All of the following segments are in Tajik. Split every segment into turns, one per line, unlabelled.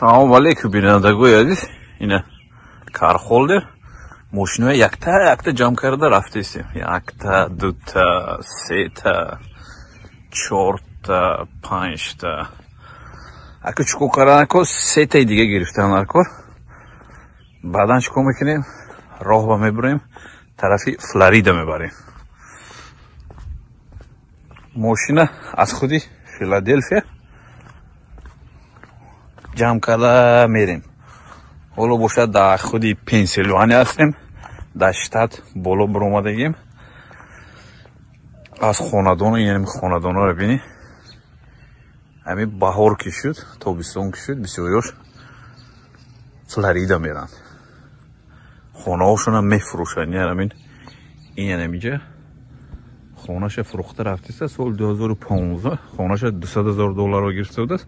Салом алейкум бинандагои азиз. Ина кархолдер мошинои якта якта ҷамъ карда рафтесем. Якта, дута, сета, чорта, панҷта. Ака чӣ кор кардан кор? Сетаи дига гирифтан дар кор. Баъдан чӣ кор мекунем? Роҳ ба мебурем, тарафи Флорида мебарем. Мошина аз худи Филаделфия ҷамъ карда мерем. Ҳоло бошад дар худи Пенсилвания ҳастем, дар штат боло биромадагим. Аз хонадон, яъне хонадонҳоро бинӣ. Ҳамин баҳор ки шуд, тобистон ки шуд, бисёриёш Флорида меранд. Хонаҳошонам мефурӯшанд. Яъне ин ҳаминҷа хонаша фурӯхта рафтиста соли 2015 хонаша 200 000 долларро гирифта будааст.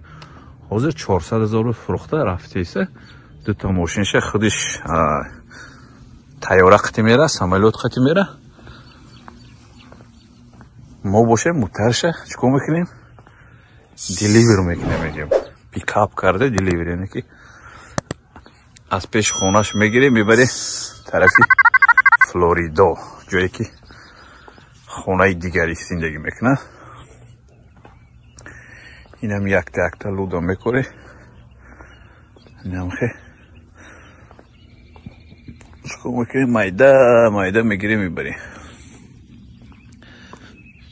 Ҳозир 400 000 фурӯхта рафтиста. Дута мошинаша худиш тайёра қати мера, самолёт қати мера. Мо бошем мутарша чӣ кор мекунем? Deliver мекунем, мегем. Пикап карда deliver, яъне ки аз пеш хонаш мегирем, мебарем тарафи Флоридо, ҷое ки хонаи дигари зиндагӣ мекунад. Инам якта якта луда мекорем. Инам хе чӣ кор мекунем? Майда майда мегирем, мебарем.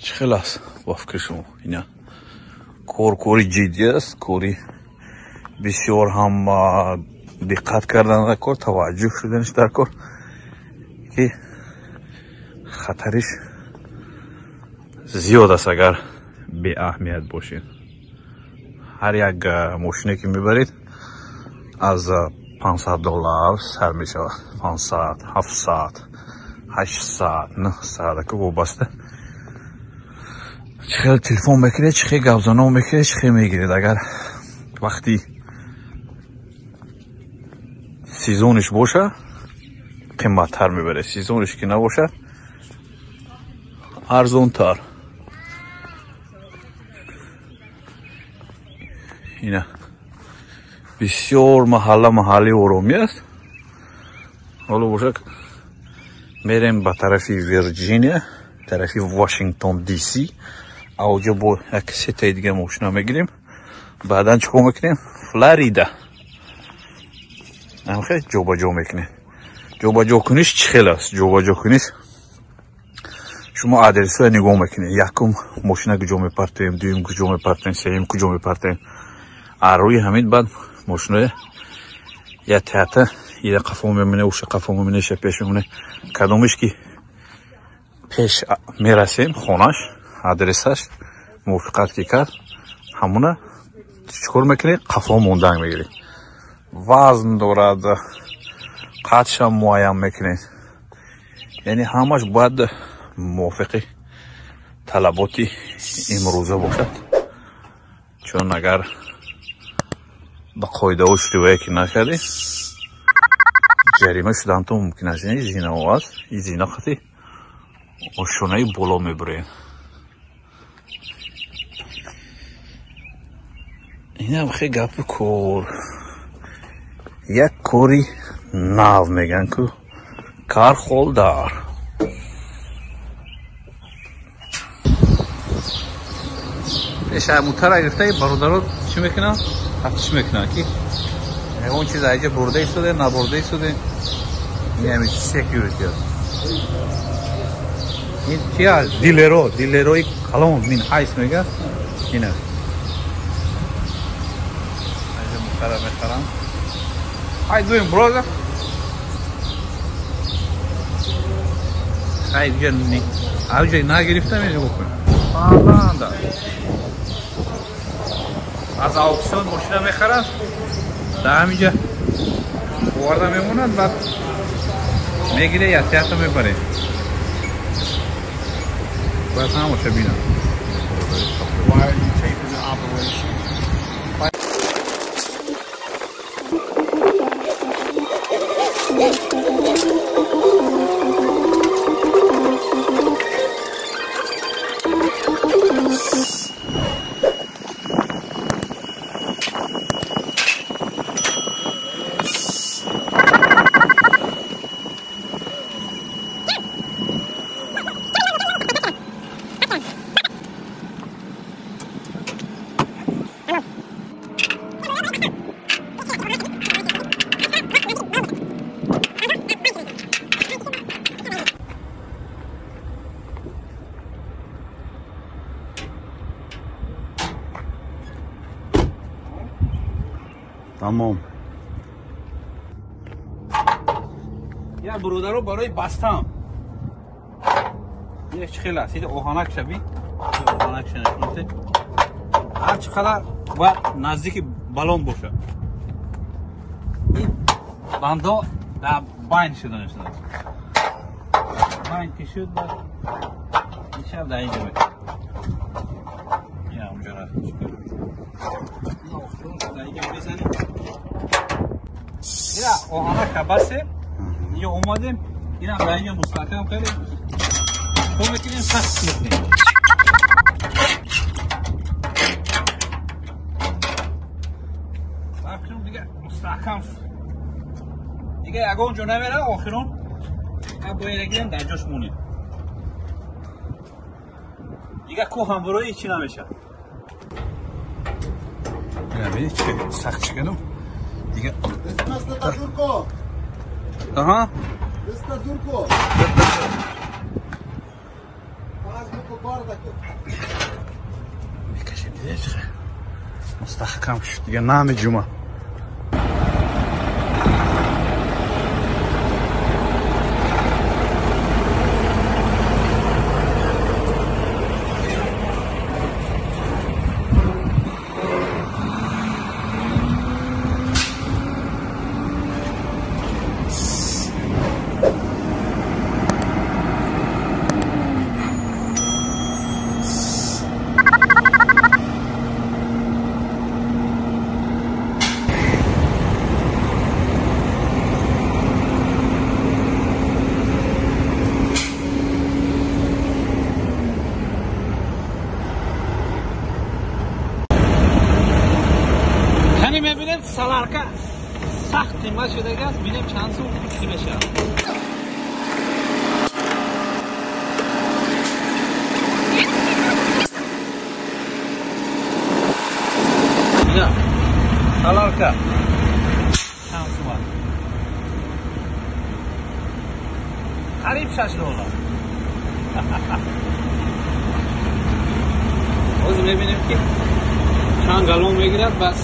Чӣ хел аст ба фикри шумо? Ина кор кори ҷиддӣ аст, кори бисёр ҳам диққат кардан дар кор, таваҷҷӯҳ шуданиш дар кор, ки хатариш зиёд аст агар беаҳамият бошед. Ҳар як мошине ки мебаред аз $500 сар мешавад. 500, 700, 800, 900 ака вобаста. Чӣ хел телефон мекунед, чӣ хел гапзанон мекунед, чӣ хел мегиред. Агар вақти сезониш боша, қиматтар мебаред. Сезониш ки набошад, арзонтар. Ина бисёр маҳалла маҳалли оромӣ аст. Ҳоло бошад мерем ба тарафи Вирҷиния, тарафи Вашингтон DC. Ауҷо бо як сетаи дига мошина мегирем. Баъдан чӣ кор мекунем? Флорида. Ҳамхе ҷобаҷо мекунем. Ҷобаҷо куниш чӣ хел аст? Ҷобаҷо куниш шумо адресҳоя нигоҳ мекунед. Якум мошина куҷо мепартоем, дуюм куҷо мепартоем, сеюм куҷо мепартоем. Аз рӯи ҳамин баъд мошиноя ята ира қафо мемоне, уша қафо мемоне, иша пеш мемоне. Кадомиш ки пеш мерасем, хонаш, адресаш мувофиқат ки кард, ҳамуна чӣ кор мекунед? Қафо мондан мегиред. Вазн дорад, қадшам муайян мекунед. Яъне ҳамаш бояд мувофиқи талаботи имрӯза бошад. Чун агар ба қоидаҳо риоя ки накардед, ҷарима шудантон мумкин аст. Ин зинаҳо аст, ин зина қати ошонаи боло мебуред. Инам хе гапи кор. Як кори нав мегӯянд ку кархолдар. Пеша мутара гирифта бародаро чӣ мекунанд? Тафтиш мекунанд ки ягон чиз айҷа бурда истоде, набурда истоде. Ин ҳами секюрити аст. Ин чи аст? Дилеро, дилерои калон мин ҳайс мегӯяд. Ин аст. Айҷа мутара мехаранд. How you doing, brother? Хай дига авҷа нагирифта мегӯ кун. Фарзанда. Аз аукцион мошина мехарад, дар ҳаминҷа оварда мемонад, баъд мегире, ята мебаред. Бояд ҳамаша бинам.
Why are you taping the operation?
Тамом.
Я бародаро барои бастам. Як чӣ хел аст? Ида оҳанак шаби. Оҳанак шанашунте. Ҳар чӣ қадар бояд наздики балон бошад. Ин бандо дар байн шуда нашудааст. Байн ки шуд, баъд ин шаб дар инҷо мекунад. Ин ҳамонҷо рафт. Дар инҷо мезанем. Ина оҳанака басем. Инҷо омадем. Инам дар инҷо мустаҳкам кардем. Хуб мекунем, сахт мекунем. Баъд дига мустаҳкам шуд. Дига ягон ҷо намера, охирон бояд гирем дар ҷош монем. Дига кӯҳ ҳам барои ҳеҷ чӣ намешавад. Бибинед чӣ сахт шиканам. Дига Аҳа. Мекашем, дида чӣ мустаҳкам шуд. Дига намеҷума. Мебинем саларка сахт қимат шудагааст, бинем чанд сум чӣ мешавад. Ина саларка чанд сум аст? Қариб $6. Ҳозир мебинем ки чанд галлон мегирад, бас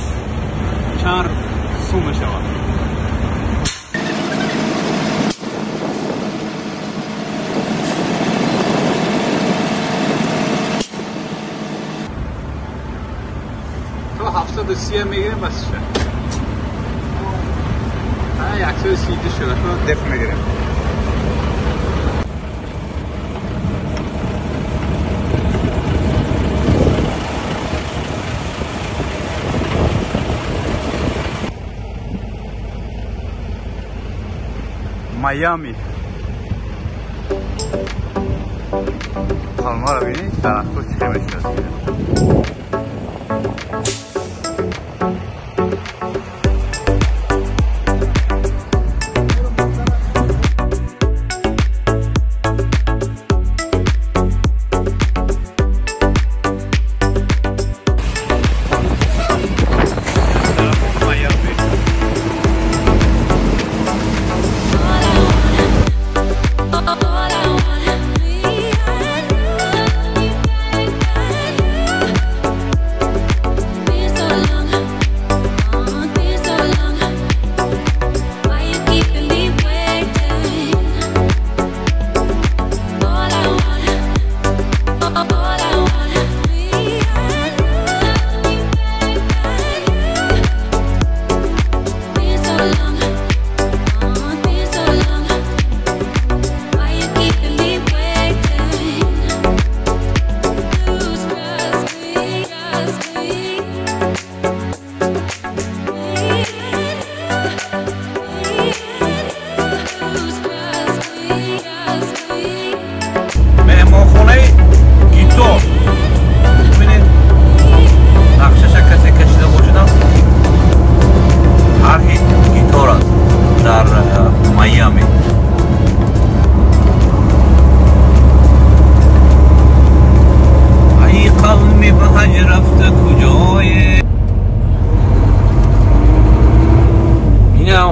чанд сум мешавад. То 730 мегирем, бас шуд. 132 шуд, деф мегирем.
Майами. Палмаро бинед, дарахтҳо чӣ хел мешавад.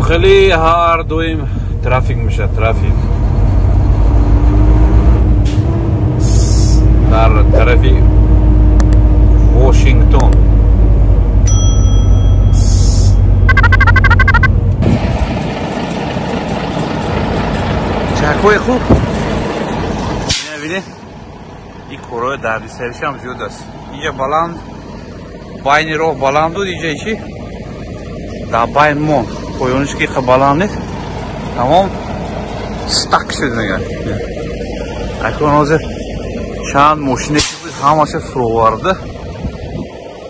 Хеле ҳар дуим трафик мешавад, трафик дар тарафи Вашингтон. Бачаҳакҳои хуб, бинед, ин корҳои дардисаришам зиёд аст. Инҷа баланд, байни роҳ баланд буд, инҷа чи дар байн монд, поёниш ки баланд нест, тамом стак шуд мегӯяд. Акун ҳозир чанд мошине ки буд, ҳамаша фуроварда,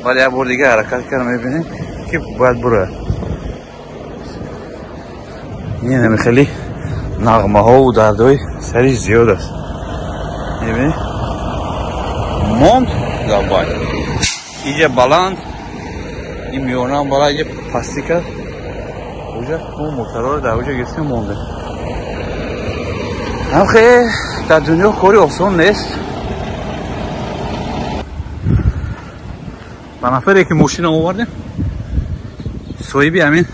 баъд як бор дига ҳаракат карда мебинем, ки бояд бурояд. Ин хеле нағмаҳову дардҳои сариш зиёд аст. Мебинед, монд дар байн, инҷа баланд, ин миёнаам баланд, инҷа пастӣ кард, уҷа мо моторҳоро дар уҷа гирифтем, мондем. Ҳамхе дар дунё кори осон нест. Ба нафаре ки мошина овардем, соҳиби ҳамин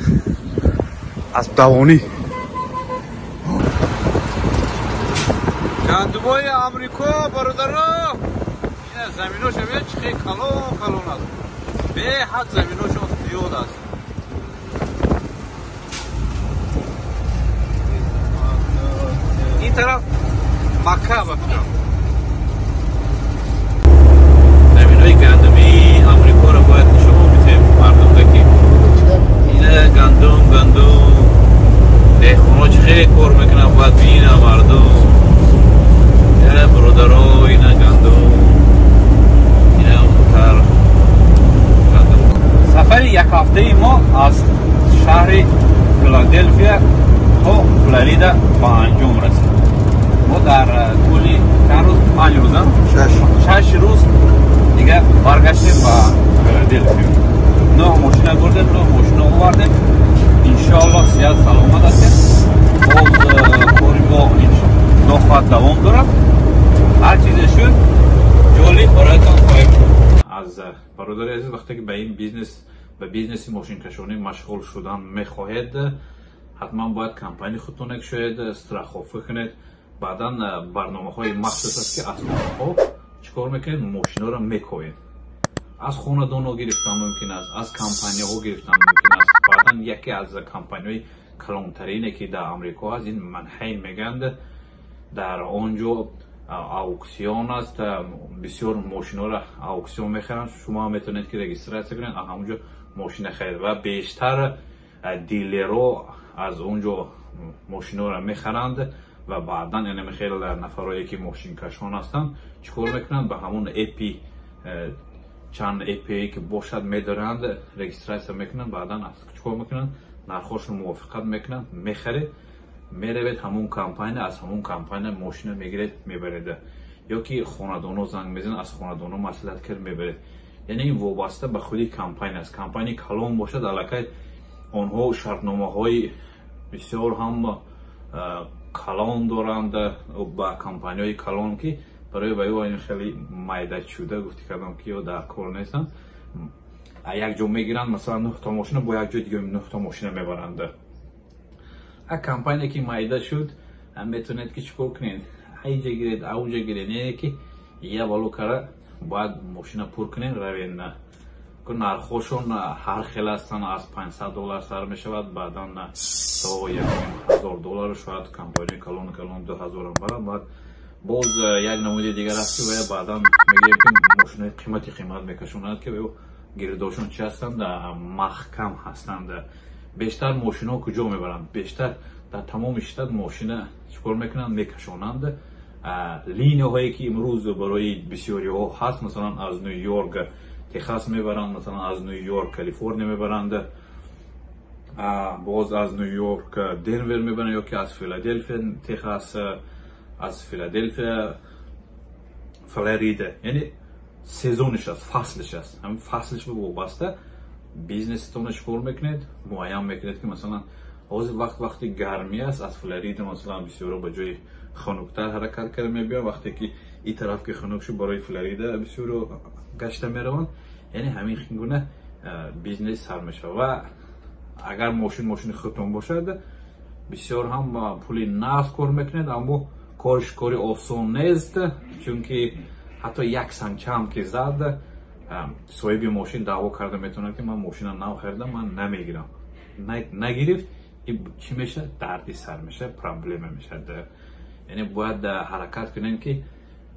аспдавонӣ. Гандумои Амрико, бародаро, ина заминоша бинед, чӣ хеле калон калон аст, беҳад заминошон зиёд аст. Ин тараф Макка ба фикрам. Заминои гандумии Амрикоро бояд нишон бидиҳем мардумда, ки ина гандум, гандум, деҳқонҳо чӣ хеле кор мекунанд, бояд бинам мардум. Бародаро, ина гандум, ина тар гандум. Сафари якҳафтаи мо аз шаҳри Филаделфия то Флорида ба анҷом расид. Мо дар тӯли чанд рӯз, 5 рӯз, 6 рӯз дига баргаштем ба Филаделфия. 9 мошина бурдем, 9 мошина овардем. Иншоаллоҳ сиҳат саломат ҳастем. Боз кори мо худо хоҳад давом дорад. Ҳар чизе шуд ҷолиб бароятон хоҳем. Аз бародари азиз, вақте ки ба ин бизнес, ба бизнеси мошинкашонӣ машғул шудан мехоҳед, ҳатман бояд компания худтон кушоед, страховка кунед. Баъдан барномаҳои махсус аст, ки аз онҳо чӣ кор мекунед, мошиноро мекоед. Аз хонадонҳо гирифтан мумкин аст, аз компанияҳо гирифтан мумкин аст. Баъдан яке аз компанияҳои калонтарине ки дар Амрико аст, ин Манхейм мегӯянд, дар он ҷо ауксион аст, бисёр мошиноро ауксион мехаранд. Шумо ҳам метавонед ки регистратсия кунед, аз ҳамон ҷо мошина харед ва бештар дилерҳо аз он ҷо мошиноро мехаранд ва баъдан яъне хеле нафарое ки мошинкашон ҳастанд чӣ кор мекунанд, ба ҳамон эпи чанд эпие ки бошад медоранд, регистратсия мекунанд, баъдан чӣ кор мекунанд, нархҳошро мувофиқат мекунанд, мехаред, меравед ҳамон компания, аз ҳамон компания мошина мегиред, мебаред, ё ки хонадонҳо занг мезананд, аз хонадонҳо маслиҳат кард, мебаред. Яъне ин вобаста ба худи компания аст. Компания калон бошад, аллакай онҳо шартномаҳои бисёр ҳам калон доранд ба компанияҳои калон, ки барои ба ё хеле майдачуда гуфти кардам, ки ё дар кор нестанд. Як ҷо мегиранд, масалан, 9 та мошина, бо як ҷои дига 9 та мошина мебаранд. Ҳар компания ки майда шуд, метавонед ки чӣ кор кунед, айҷа гиред, ауҷа гиред, яъне ки я бало кара бояд мошина пур кунед, равед. Нархҳошон ҳар хел ҳастанд, аз $500 сар мешавад, баъдан то $1000, шояд компанияи калон калон 2000 баранд. Баъд боз як намуди дигар аст, ки вая баъдан мегӯем, ки мошинои қимати қимат мекашонад, ки гирдошон чи ҳастанд, маҳкам ҳастанд. Бештар мошинаҳо куҷо мебаранд? Бештар дар тамоми штат мошина чӣ кор мекунанд, мекашонанд. Линияҳое ки имрӯз барои бисёриҳо ҳаст, масалан аз Ню Йорк Техас мебаранд, масалан аз Ню Йорк Калифорния мебаранд, боз аз Ню Йорк Денвер мебаранд, ё ки аз Филаделфия Техас, аз Филаделфия Флорида. Яъне сезониш аст, фаслиш аст. Ҳамин фаслиш вобаста бизнеситонро чӣ кор мекунед, муайян мекунед, ки масалан ҳозир вақт вақти гармӣ аст, аз Флорида масалан бисёро ба ҷои хунуктар ҳаракат карда мебиёнд, вақте ки ин тараф ки хунук шуд, барои Флорида бисёро гашта мераванд. Яъне ҳамин гуна бизнес сар мешавад. Ва агар мошин мошини худтон бошад, бисёр ҳам пули нақд кор мекунед, аммо кориш кори осон нест, чунки ҳатто як сангчаам ки зад, соҳиби мошин даъво карда метавонад, ки ман мошина нав харидам, ман намегирам. Нагирифт, Чӣ мешавад? Дарди сар мешавад, проблема мешавад. Яъне бояд ҳаракат кунем, ки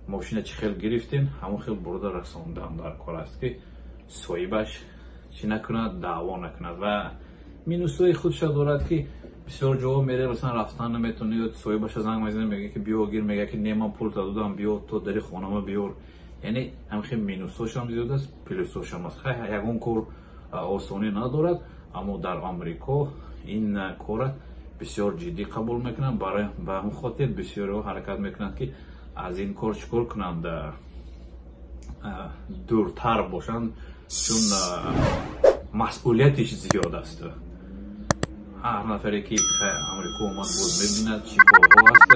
мошина чӣ хел гирифтем, ҳамон хел бурда расондан дар кор аст, ки соҳибаш чӣ накунад, даъво накунад. Ва минусҳои худша дорад, ки бисёр ҷоҳо мере, масалан, рафтан наметавонӣ, ё соҳибаша занг мезанӣ, мега, ки биё гир, мега, ки не, ман пул додам, биё то дари хонама биёр. Яъне ҳамхел минусҳошам зиёд аст, плюсҳошам аст. Хай, ягон кор осонӣ надорад, аммо дар Амрико ин кора бисёр ҷиддӣ қабул мекунанд. Барои ба ҳамин хотир бисёриҳо ҳаракат мекунанд, ки аз ин кор чӣ кор кунанд, дуртар бошанд, чун масъулиятиш зиёд аст. Ҳар нафаре ки Амрико омад, боз мебинад, чӣ корҳо ҳаст,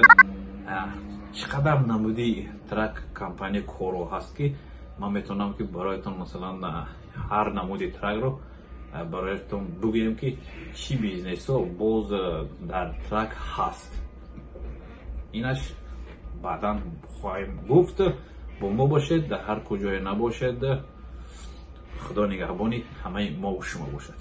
чӣ қадар намуди truck компания корҳо ҳаст, ки ман метавонам, ки бароятон, масалан, ҳар намуди truck ро бароятон бигӯем, ки чӣ бизнесҳо боз дар truck ҳаст. Инаш баъдан хоҳем гуфт. Бо мо бошед, дар ҳар куҷое набошед. Худо нигаҳбони ҳамаи мову шумо бошад.